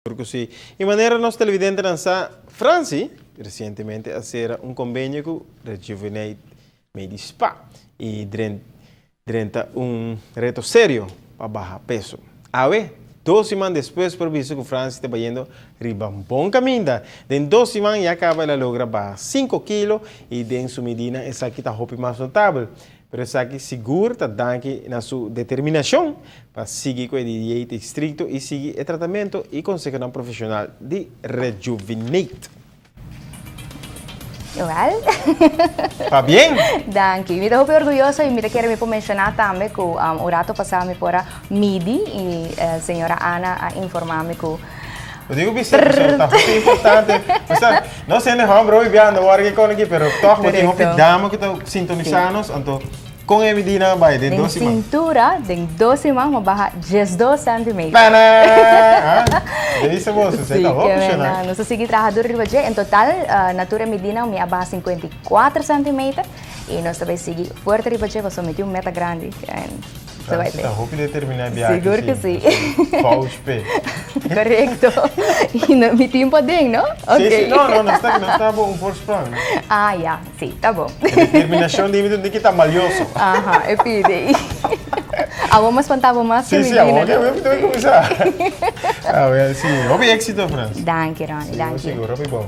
Sigur ku si. I manera nos televidentenan sa, Franci resientemente a sera un kombenio ku Rejuvenate Medi Spa i drenta un reto serio pa baha peso. Awe, dos siman despues por bisa ku Franci ta bayendo riba un bon kaminda. Den dos siman ya kaba el a logra baha 5 kilo i den su midina esaki ta hopi mas notabel. Pero esaki sigur ta danki na su determinashon pa sigui ku e dieta estrikto i sigui e tratamentu i konsehonan profeshonal di Rejuvenate. Well. Pabien! Danki. Mi ta hopi orguyoso i mi ta kere mi por menshoná tambe ku un rato pasá mi por a midi i señora Ana a informá mi ku Bo digo bisa, ta hopi importante. Osea, no sende homber hopi biando wòrdu ke kon aki, pero tòg bo tin hopi dama ku ta sintonisá nos, anto kon e midina a bai den 2 siman? Den sintura, den 2 siman mi a baha 12 centimeter. Tana! Ah, deze boso, esei ta hopi shona. Nos a sigui traha duru riba dje. En total, na tur e midina mi a baha 54 centimeter i nos ta bai sigui fuerte riba dje pasobra mi tin un meta grandi. Franci ta hopi determiná biaha. Sigur ku si. Pouch pe. Korekto. I no, mi tin paden, no? Sí, sí, no, no, nos ta bo un voorsprong. Ah, ya, sí, ta bon. E determinashon di mi tin ki ta malioso. Aha, e pide. Awor mas spantabo mas ku mi. Sí, awor ke mi tin kuminsá. Ah, well, sí. Hopi éksito, Frans. Danki, Ronnie, danki. Sigur, hopi bon.